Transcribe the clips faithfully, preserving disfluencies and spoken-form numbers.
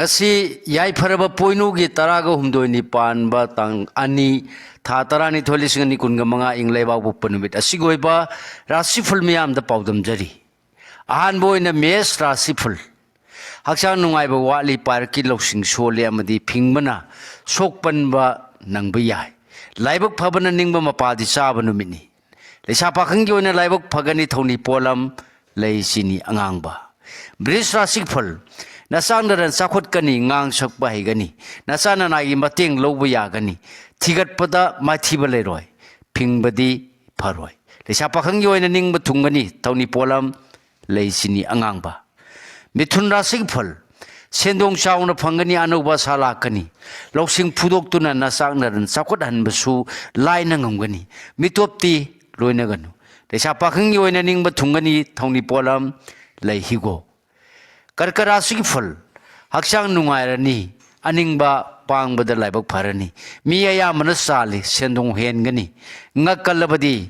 ꯉꯁꯤ ꯌꯥꯏꯐꯔꯕ ꯄꯣꯏꯅꯨꯒꯤ ꯇꯔꯥꯒ ꯍꯨꯝꯗꯣꯏꯅꯤ ꯄꯥꯟꯕ ꯇꯥꯡ ꯑꯅꯤ, ꯊꯥ ꯇꯔꯥꯅꯤꯊꯣꯏ, ꯂꯤꯁꯤꯡ ꯑꯅꯤ ꯀꯨꯟꯒ ꯃꯉꯥ, ꯏꯪ ꯂꯩꯕꯥꯛꯄꯣꯛꯄ ꯅꯨꯃꯤꯠ ꯑꯁꯤꯒꯤ ꯑꯣꯏꯕ ꯔꯥꯁꯤꯐꯜ ꯃꯤꯌꯥꯝꯗ ꯄꯥꯎꯗꯝꯖꯔꯤ꯫ ꯑꯍꯥꯟꯕ ꯑꯣꯏꯅ ꯃꯦꯁ ꯔꯥꯁꯤꯐꯜ꯫ ꯍꯛꯆꯥꯡ ꯅꯨꯡꯉꯥꯏꯕ ꯋꯥꯠꯂꯤ, ꯄꯥꯔꯛꯀꯤ ꯂꯧꯁꯤꯡ ꯁꯣꯜꯂꯤ ꯑꯃꯗꯤ ꯐꯤꯡꯕꯅ ꯁꯣꯛꯄꯟꯕ ꯅꯪꯕ ꯌꯥꯏ꯫ ꯂꯥꯏꯕꯛ ꯐꯕꯅ ꯅꯤꯡꯕ ꯃꯄꯥꯗꯤ ꯆꯥꯕ ꯅꯨꯃꯤꯠꯅꯤ꯫ ꯂꯩꯁꯥ ꯄꯥꯈꯪꯒꯤ ꯑꯣꯏꯅ ꯂꯥꯏꯕꯛ ꯐꯒꯅꯤ, ꯊꯧꯅꯤ ꯄꯣꯠꯂꯝ ꯂꯩ ꯆꯤꯅꯤ ꯑꯉꯥꯡꯕ꯫ ꯕ꯭ꯔꯤꯖ ꯔꯥꯁꯤꯐꯜ꯫ ꯅꯆꯥꯛ ꯅꯔꯟ ꯆꯥꯎꯈꯠꯀꯅꯤ, ꯉꯥꯡ ꯁꯛꯄ ꯍꯩꯒꯅꯤ, ꯅꯆꯥ ꯅꯅꯥꯏꯒꯤ ꯃꯇꯦꯡ ꯂꯧꯕ ꯌꯥꯒꯅꯤ, ꯊꯤꯒꯠꯄꯗ ꯃꯥꯏꯊꯤꯕ ꯂꯩꯔꯣꯏ, ꯐꯤꯡꯕꯗꯤ ꯐꯔꯣꯏ꯫ ꯂꯩꯁꯥ ꯄꯥꯈꯪꯒꯤ ꯑꯣꯏꯅ ꯅꯤꯡꯕ ꯊꯨꯡꯒꯅꯤ, ꯊꯧꯅꯤ ꯄꯣꯠꯂꯝ ꯂꯩ ꯆꯤꯅꯤ ꯑꯉꯥꯡꯕ꯫ ꯃꯤꯊꯨꯟ ꯔꯥꯁꯤꯒꯤ ꯐꯜ꯫ ꯁꯦꯟꯗꯣꯡ ꯆꯥꯎꯅ ꯐꯪꯒꯅꯤ, ꯑꯅꯧꯕ ꯑꯁꯥ ꯂꯥꯛꯀꯅꯤ꯫ ꯂꯧꯁꯤꯡ ꯐꯨꯗꯣꯛꯇꯨꯅ ꯅꯆꯥꯛ ꯅꯔꯟ ꯆꯥꯎꯈꯠꯍꯟꯕꯁꯨ ꯂꯥꯏꯅ ꯉꯝꯒꯅꯤ꯫ ꯃꯤꯇꯣꯞꯇꯤ ꯂꯣꯏꯅꯒꯅꯨ꯫ ꯂꯩꯁꯥ ꯄꯥꯈꯪꯒꯤ ꯑꯣꯏꯅ ꯅꯤꯡꯕ ꯊꯨꯡꯒꯅꯤ, ꯊꯧꯅꯤ ꯄꯣꯠꯂꯝ ꯂꯩ ꯍꯤꯒꯣꯛ꯫ ꯀꯔꯀ ꯔꯥꯁꯤꯒꯤ ꯐꯜ꯫ ꯍꯛꯆꯥꯡ ꯅꯨꯡꯉꯥꯏꯔꯅꯤ, ꯑꯅꯤꯡꯕ ꯄꯥꯡꯕꯗ ꯂꯥꯏꯕꯛ ꯐꯔꯅꯤ꯫ ꯃꯤ ꯑꯌꯥꯝꯕꯅ ꯆꯥꯜꯂꯤ, ꯁꯦꯟꯗꯣꯡ ꯍꯦꯟꯒꯅꯤ꯫ ꯉꯛ ꯀꯜꯂꯕꯗꯤ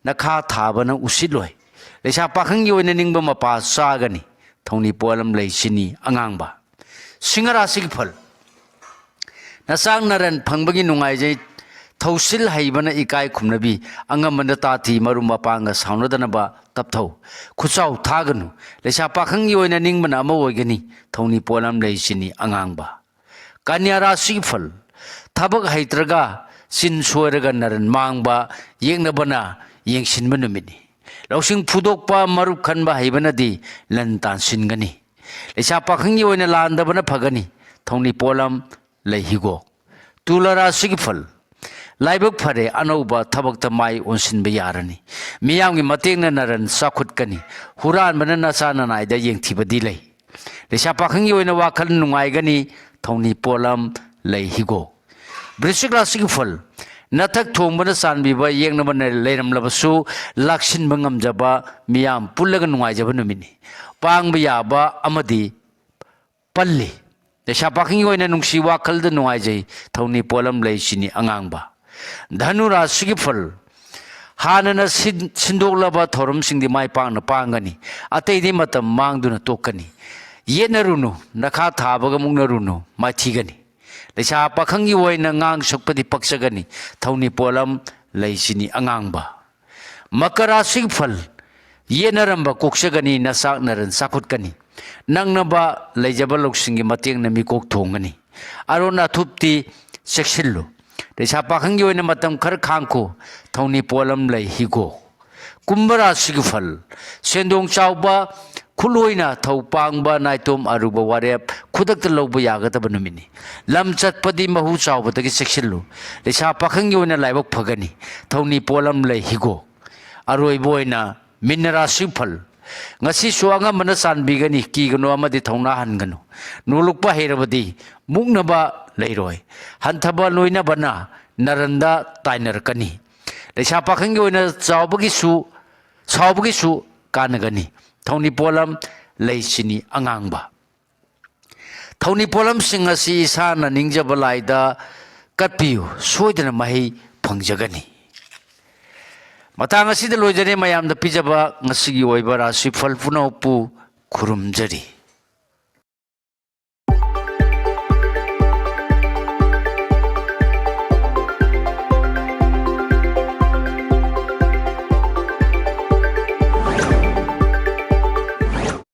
ꯅꯈꯥ ꯊꯥꯕꯅ ꯎꯁꯤꯠꯂꯣꯏ꯫ ꯂꯩꯁꯥ ꯄꯥꯈꯪꯒꯤ ꯑꯣꯏꯅ ꯅꯤꯡꯕ ꯃꯄꯥ ꯆꯥꯒꯅꯤ, ꯊꯧꯅꯤ ꯄꯣꯠꯂꯝ ꯂꯩ ꯆꯤꯅꯤ ꯑꯉꯥꯡꯕ꯫ ꯁꯤꯡꯍ ꯔꯥꯁꯤꯒꯤ ꯐꯜ꯫ ꯅꯆꯥꯛ ꯅꯔꯟ ꯐꯪꯕꯒꯤ ꯅꯨꯡꯉꯥꯏꯖꯩ꯫ ꯊꯧꯁꯤꯜ ꯍꯩꯕꯅ ꯏꯀꯥꯏ ꯈꯨꯝꯅꯕꯤ꯫ ꯑꯉꯝꯕꯅ ꯇꯥꯊꯤ, ꯃꯔꯨꯞ ꯃꯄꯥꯡꯒ ꯁꯥꯎꯅꯗꯅꯕ ꯇꯞꯊꯧ꯫ ꯈꯨꯠꯆꯥꯎ ꯊꯥꯒꯅꯨ꯫ ꯂꯩꯁꯥ ꯄꯥꯈꯪꯒꯤ ꯑꯣꯏꯅ ꯅꯤꯡꯕꯅ ꯑꯃ ꯑꯣꯏꯒꯅꯤ, ꯊꯧꯅꯤ ꯄꯣꯠꯂꯝ ꯂꯩ ꯆꯤꯅꯤ ꯑꯉꯥꯡꯕ꯫ ꯀꯟꯌꯥ ꯔꯥꯁꯤꯒꯤ ꯐꯜ꯫ ꯊꯕꯛ ꯍꯩꯇ꯭ꯔꯒ ꯆꯤꯟ ꯁꯣꯏꯔꯒ ꯅꯔꯟ ꯃꯥꯡꯕ, ꯌꯦꯛꯅꯕꯅ ꯌꯦꯡꯁꯤꯟꯕ ꯅꯨꯃꯤꯠꯅꯤ꯫ ꯂꯧꯁꯤꯡ ꯐꯨꯗꯣꯛꯄ, ꯃꯔꯨꯞ ꯈꯟꯕ ꯍꯩꯕꯅꯗꯤ ꯂꯟ ꯇꯥꯟꯁꯤꯟꯒꯅꯤ꯫ ꯂꯩꯁꯥ ꯄꯥꯈꯪꯒꯤ ꯑꯣꯏꯅ ꯂꯥꯟꯗꯕꯅ ꯐꯒꯅꯤ, ꯊꯧꯅꯤ ꯄꯣꯠꯂꯝ ꯂꯩ ꯍꯤꯒꯣꯛ꯫ ꯇꯨꯂꯥ ꯔꯥꯁꯤꯒꯤ ꯐꯜ꯫ ꯂꯥꯏꯕꯛ ꯐꯔꯦ, ꯑꯅꯧꯕ ꯊꯕꯛꯇ ꯃꯥꯏ ꯑꯣꯟꯁꯤꯟꯕ ꯌꯥꯔꯅꯤ꯫ ꯃꯤꯌꯥꯝꯒꯤ ꯃꯇꯦꯡꯅ ꯅꯔꯟ ꯆꯥꯎꯈꯠꯀꯅꯤ꯫ ꯍꯨꯔꯥꯟꯕꯅ ꯅꯆꯥ ꯅꯅꯥꯏꯗ ꯌꯦꯡꯊꯤꯕꯗꯤ ꯂꯩ꯫ ꯂꯩꯁꯥ ꯄꯥꯈꯪꯒꯤ ꯑꯣꯏꯅ ꯋꯥꯈꯜ ꯅꯨꯡꯉꯥꯏꯒꯅꯤ, ꯊꯧꯅꯤ ꯄꯣꯠꯂꯝ ꯂꯩ ꯍꯤꯒꯣꯛ꯫ ꯕ꯭ꯔꯤꯁꯤꯛ ꯔꯥꯁꯤꯒꯤ ꯐꯜ꯫ ꯅꯊꯛ ꯊꯣꯡꯕꯅ ꯆꯥꯟꯕꯤꯕ ꯌꯦꯛꯅꯕ ꯂꯩꯔꯝꯂꯕꯁꯨ, ꯂꯥꯛꯁꯤꯟꯕ ꯉꯝꯖꯕ ꯃꯤꯌꯥꯝ ꯄꯨꯜꯂꯒ ꯅꯨꯡꯉꯥꯏꯖꯕ ꯅꯨꯃꯤꯠꯅꯤ꯫ ꯄꯥꯡꯕ ꯌꯥꯕ ꯑꯃꯗꯤ ꯄꯜꯂꯤ꯫ ꯂꯩꯁꯥ ꯄꯥꯈꯪꯒꯤ ꯑꯣꯏꯅ ꯅꯨꯡꯁꯤ ꯋꯥꯈꯜꯗ ꯅꯨꯡꯉꯥꯏꯖꯩ, ꯊꯧꯅꯤ ꯄꯣꯠꯂꯝ ꯂꯩ ꯆꯤꯅꯤ ꯑꯉꯥꯡꯕ꯫ ꯙꯅꯨ ꯔꯥꯁꯤꯒꯤ ꯐꯜ꯫ ꯍꯥꯟꯅꯅ ꯁꯤꯟ-, ꯁꯤꯟꯗꯣꯛꯂꯕ ꯊꯧꯔꯝꯁꯤꯡꯗꯤ ꯃꯥꯏ ꯄꯥꯛꯅ ꯄꯥꯡꯒꯅꯤ꯫ ꯑꯇꯩꯗꯤ ꯃꯇꯝ ꯃꯥꯡꯗꯨꯅ ꯇꯣꯛꯀꯅꯤ꯫ ꯌꯦꯠꯅꯔꯨꯅꯨ, ꯅꯈꯥ ꯊꯥꯕꯒ ꯃꯨꯛꯅꯔꯨꯅꯨ, ꯃꯥꯏꯊꯤꯒꯅꯤ꯫ ꯂꯩꯁꯥ ꯄꯥꯈꯪꯒꯤ ꯑꯣꯏꯅ ꯉꯥꯡ ꯁꯛꯄꯗꯤ ꯄꯛꯆꯒꯅꯤ, ꯊꯧꯅꯤ ꯄꯣꯠꯂꯝ ꯂꯩꯁꯤꯅꯤ ꯑꯉꯥꯡꯕ꯫ ꯃꯀꯔ ꯔꯥꯁꯤꯒꯤ ꯐꯜ, ꯌꯦꯠꯅꯔꯝꯕ ꯀꯣꯛꯆꯒꯅꯤ, ꯅꯆꯥꯛ ꯅꯔꯟ ꯆꯥꯎꯈꯠꯀꯅꯤ꯫ ꯅꯪꯅꯕ ꯂꯩꯖꯕ ꯂꯧꯁꯤꯡꯒꯤ ꯃꯇꯦꯡꯅ ꯃꯤꯀꯣꯛ ꯊꯣꯡꯒꯅꯤ꯫ ꯑꯔꯣꯟ ꯑꯊꯨꯞꯇꯤ ꯆꯦꯛꯁꯤꯜꯂꯨ꯫ ꯂꯩꯁꯥ ꯄꯥꯈꯪꯒꯤ ꯑꯣꯏꯅ ꯃꯇꯝ ꯈꯔ ꯈꯥꯡꯈꯣ, ꯊꯧꯅꯤ ꯄꯣꯠꯂꯝ ꯂꯩ ꯍꯤꯒꯣꯛ꯫ ꯀꯨꯝꯚ ꯔꯥꯁꯤꯒꯤ ꯐꯜ, ꯁꯦꯟꯗꯣꯡ ꯆꯥꯎꯕ, ꯈꯨꯠꯂꯣꯏꯅ ꯊꯧ ꯄꯥꯡꯕ ꯅꯥꯏꯇꯣꯝ ꯑꯔꯨꯕ ꯋꯥꯔꯦꯞ ꯈꯨꯗꯛꯇ ꯂꯧꯕ ꯌꯥꯒꯗꯕ ꯅꯨꯃꯤꯠꯅꯤ꯫ ꯂꯝ ꯆꯠꯄꯗꯤ ꯃꯍꯨ ꯆꯥꯎꯕꯗꯒꯤ ꯆꯦꯛꯁꯤꯜꯂꯨ꯫ ꯂꯩꯁꯥ ꯄꯥꯈꯪꯒꯤ ꯑꯣꯏꯅ ꯂꯥꯏꯕꯛ ꯐꯒꯅꯤ꯫ ꯊꯧꯅꯤ ꯄꯣꯠꯂꯝ ꯂꯩ ꯍꯤꯒꯣꯛ꯫ ꯑꯔꯣꯏꯕ ꯑꯣꯏꯅ ꯃꯤꯟꯅ ꯔꯥꯁꯤ ꯐꯜ꯫ ꯉꯁꯤꯁꯨ ꯑꯉꯝꯕꯅ ꯆꯥꯟꯕꯤꯒꯅꯤ, ꯀꯤꯒꯅꯨ ꯑꯃꯗꯤ ꯊꯧꯅꯥ ꯍꯟꯒꯅꯨ꯫ ꯅꯣꯂꯨꯛꯄ ꯍꯩꯔꯕꯗꯤ ꯃꯨꯛꯅꯕ ꯂꯩꯔꯣꯏ꯫ ꯍꯟꯊꯕ ꯂꯣꯏꯅꯕꯅ ꯅꯔꯟꯗ ꯇꯥꯏꯅꯔꯛꯀꯅꯤ꯫ ꯂꯩꯁꯥ ꯄꯥꯈꯪꯒꯤ ꯑꯣꯏꯅ ꯆꯥꯎꯕꯒꯤꯁꯨ, ꯁꯥꯎꯕꯒꯤꯁꯨ ꯀꯥꯟꯅꯒꯅꯤ꯫ ꯊꯧꯅꯤ ꯄꯣꯠꯂꯝ ꯂꯩꯁꯤꯅꯤ ꯑꯉꯥꯡꯕ꯫ ꯊꯧꯅꯤ ꯄꯣꯠꯂꯝꯁꯤꯡ ꯑꯁꯤ ꯏꯁꯥꯅ ꯅꯤꯡꯖꯕ ꯂꯥꯏꯗ ꯀꯠꯄꯤꯌꯨ, ꯁꯣꯏꯗꯅ ꯃꯍꯩ ꯐꯪꯖꯒꯅꯤ꯫ ꯃꯇꯥꯡ ꯑꯁꯤꯗ ꯂꯣꯏꯖꯔꯦ ꯃꯌꯥꯝꯗ ꯄꯤꯖꯕ ꯉꯁꯤꯒꯤ ꯑꯣꯏꯕ ꯔꯥꯁꯤ ꯐꯜ ꯄꯨꯝꯅꯃꯛꯄꯨ ꯈꯨꯔꯨꯝꯖꯔꯤ꯫